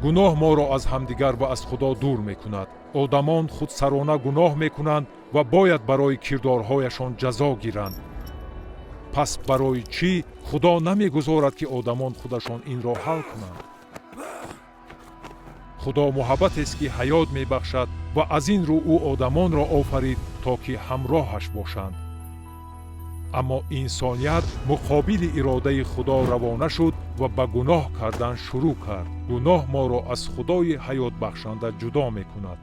Гуноҳ моро аз ҳамдигар ва аз Худо дур мекунад. Одамон худсарона гуноҳ мекунанд ва бояд барои кирдорҳояшон ҷазо гиранд. Пас барои чӣ Худо намегузорад, ки одамон худашон инро ҳал кунанд? Худо муҳаббатест, ки ҳаёт мебахшад, ва аз ин рӯ ӯ одамонро офарид, то ки ҳамроҳаш бошанд. Аммо инсоният муқобили иродаи Худо равона шуд ва ба гуноҳ кардан шурӯъ кард. Гуноҳ моро аз Худои ҳаётбахшанда ҷудо мекунад.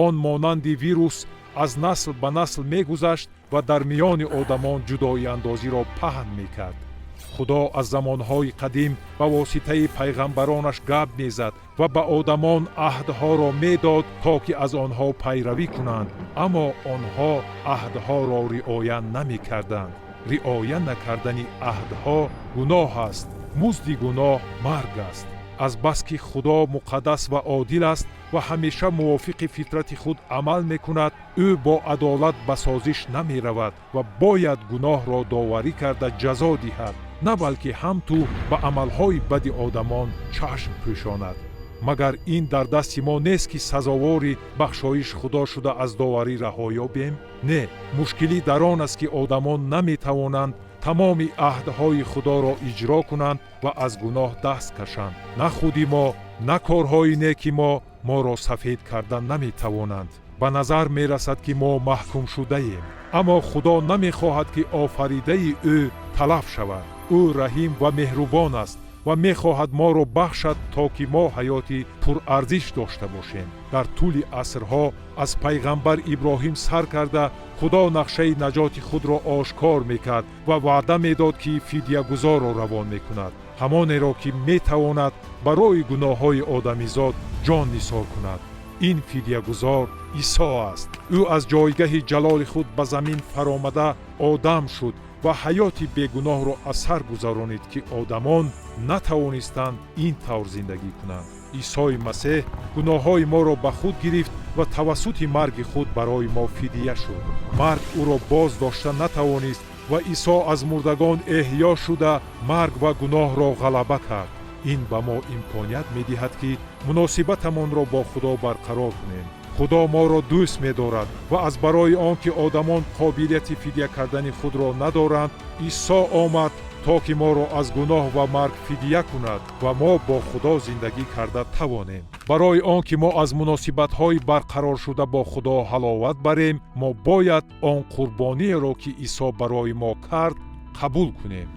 Он монанди вирус аз насл ба насл мегузашт ва дар миёни одамон ҷудоиандозиро паҳн мекард. Худо аз замонҳои қадим ба воситаи пайғамбаронаш гап мезад ва ба одамон аҳдҳоро медод, то ки аз онҳо пайравӣ кунанд, аммо онҳо аҳдҳоро риоя намекарданд. Риоя накардани аҳдҳо гуноҳ аст. Музди гуноҳ марг аст. Азбаски Худо муқаддас ва одил аст ва ҳамеша мувофиқи фитрати худ амал мекунад, ӯ бо адолат ба созиш намеравад ва бояд гуноҳро доварӣ карда ҷазо диҳад, на балки ҳамту ба амалҳои бади одамон чашм пӯшонад. Магар ин дар дасти мо нест, ки сазовори бахшоиши Худо шуда, аз доварӣ раҳо ёбем? Не, мушкилӣ дар он аст, ки одамон наметавонанд тамоми аҳдҳои Худоро иҷро кунанд ва аз гуноҳ даст кашанд. На худи мо, на корҳои неки мо моро сафед карда наметавонанд. Ба назар мерасад, ки мо маҳкумшудаем, аммо Худо намехоҳад, ки офаридаи ӯ талаф шавад. Ӯ раҳим ва меҳрубон аст ва мехоҳад моро бахшад, то ки мо ҳаёти пурарзиш дошта бошем. Дар тӯли асрҳо, аз пайғамбар Иброҳим сар карда, Худо нақшаи наҷоти худро ошкор мекард ва ваъда медод, ки фидьягузорро равон мекунад, ҳамонеро, ки метавонад барои гуноҳҳои одамизод ҷон нисор кунад. Ин фидьягузор Исо аст. Ӯ аз ҷойгаҳи ҷалоли худ ба замин фаромада, одам шуд ва ҳаёти бегуноҳро аз сар гузаронид, ки одамон натавонистанд ин тавр зиндагӣ кунанд. Исои Масеҳ гуноҳҳои моро ба худ гирифт ва тавассути марги худ барои мо фидия шуд. Марг ӯро боз дошта натавонист ва Исо аз мурдагон эҳьё шуда, марг ва гуноҳро ғалаба кард. Ин ба мо имконият медиҳад, ки муносибатамонро бо Худо барқарор кунем. Худо моро дӯст медорад ва аз барои он ки одамон қобилияти фидя кардани худро надоранд, Исо омад, то ки моро аз гуноҳ ва марг фидя кунад ва мо бо Худо зиндагӣ карда тавонем. Барои он ки мо аз муносибатҳои барқароршуда бо Худо ҳаловат барем, мо бояд он қурбониеро, ки Исо барои мо кард, қабул кунем.